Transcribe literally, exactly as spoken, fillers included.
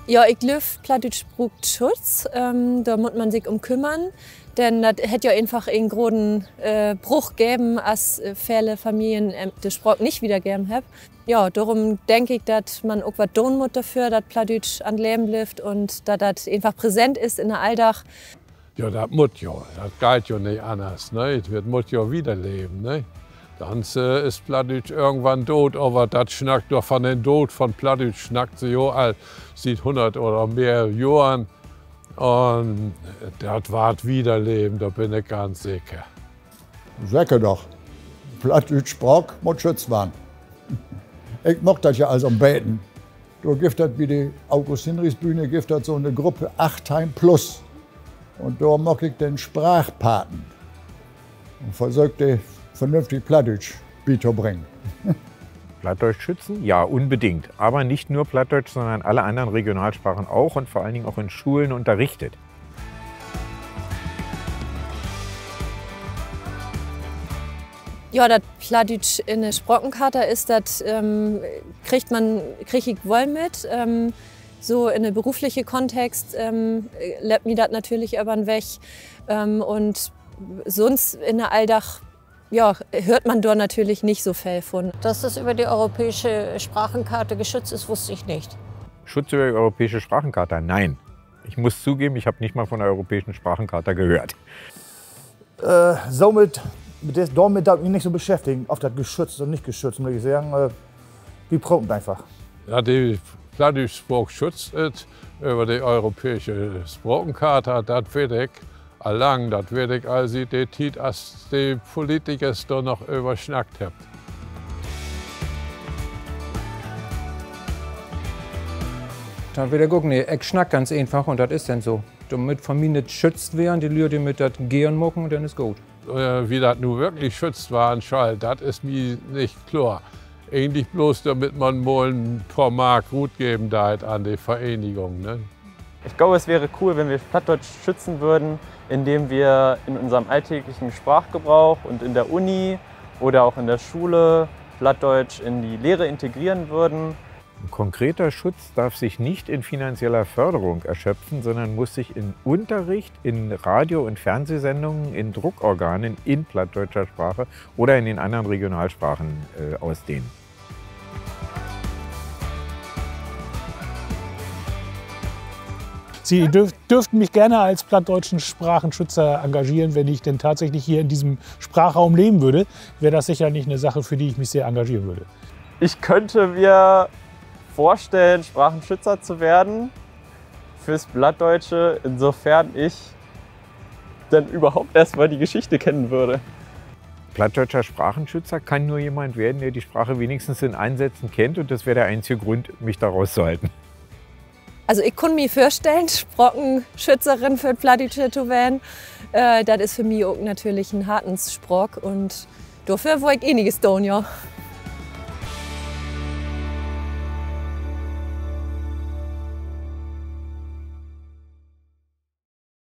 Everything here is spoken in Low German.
Ja, ik glööv, Plattdüütsch bruukt Schutz. Ähm, dor mutt man sik üm kümmern. Denn dat hett ja eenfach en groten, äh, Bruch geven, as, äh, vele Familien, ähm, de Spraak nich wiedergeven hebbt. Ja, dorüm denk ik, dat man ok wat doon mutt dorför, dat Plattdüütsch an't Leven blifft un dat dat eenfach präsent is in de Alldag. Ja, dat mutt jo. Dat geiht jo nich anners, ne? Dat mutt jo wiederleven, ne? Sonst, äh, is Plattdüütsch irgendwann doot, aver dat snackt jo, von den Doot von Plattdüütsch snackt se jo al siet hunnert oder mehr Johren. Un dat warrt wiederleven, dor bün ik ganz seker. Seker doch. Plattdüütsch Spraak mutt schützt warrn. Ik maak dat ja al so 'n beten. Dor gifft dat bi de August-Hinrichs-Bühne, gifft dat so 'ne Gruppe, Achttein Plus. Un dor maak ik denn Sprachpaten un versöök, de vernünftig Plattdüütsch bitobringen. Plattdeutsch schützen? Ja, unbedingt. Aber nicht nur Plattdeutsch, sondern alle anderen Regionalsprachen auch und vor allen Dingen auch in Schulen unterrichtet. Ja, dat Plattdüütsch in de Sprakencharta is, dat, ähm, kriggt man, krieg ik woll mit. Ähm, so in de berufliche Kontext, ähm, löppt mi dat natürlich över'n Weg. Ähm, un sünst in de Alldag, ja, höört man dor natürlich nich so veel vun. Dass das über die europäische Sprachencharta geschützt ist, wusste ich nicht. Schutz über die europäische Sprachencharta? Nein. Ich muss zugeben, ich hab nicht mal von der europäischen Sprachencharta gehört. Äh, somit, mit des-, dormit dau ik mi nich so beschäftigen, of dat geschützt oder nich geschützt, mutt ik seggen. Äh, wi proten eenfach. Ja, de plattdüütsche Spraak schützt is över de europääsche Sprakencharta, dat weet ik al lang. Dat weet ik al siet de Tiet, as de Politikers dor noch över snackt hebbt. Dat weet ik ok nich. Ik snack ganz eenfach un dat is denn so. Dormit von mi nich schützt weern, de Lüe, de mit dat geern maken, denn is goot. Äh, wo dat nu wirklich schützt warrn schall, dat is mi nich kloor. Egentlich blots, dormit man mal en poor Mark rutgeven deit an de Verenigung, ne? Ich glaube, es wäre cool, wenn wir Plattdeutsch schützen würden, indem wir in unserem alltäglichen Sprachgebrauch und in der Uni oder auch in der Schule Plattdeutsch in die Lehre integrieren würden. Ein konkreter Schutz darf sich nicht in finanzieller Förderung erschöpfen, sondern muss sich in Unterricht, in Radio- und Fernsehsendungen, in Druckorganen in plattdeutscher Sprache oder in den anderen Regionalsprachen, äh, ausdehnen. Sie dürf-, dürften mich gerne als plattdeutschen Sprachenschützer engagieren, wenn ich denn tatsächlich hier in diesem Sprachraum leben würde, wäre das sicherlich eine Sache, für die ich mich sehr engagieren würde. Ich könnte mir vorstellen, Sprachenschützer zu werden fürs Plattdeutsche, insofern ich denn überhaupt erst mal die Geschichte kennen würde. Plattdeutscher Sprachenschützer kann nur jemand werden, der die Sprache wenigstens in Ansätzen kennt, und das wäre der einzige Grund, mich da rauszuhalten. Also, ik kunn mi vörstellen, Sprakenschützerin för 't Plattdüütsche to ween. Äh, dat is för mi ok natürlich en Hartensspraak un dorför wull ik eniges doon, ja.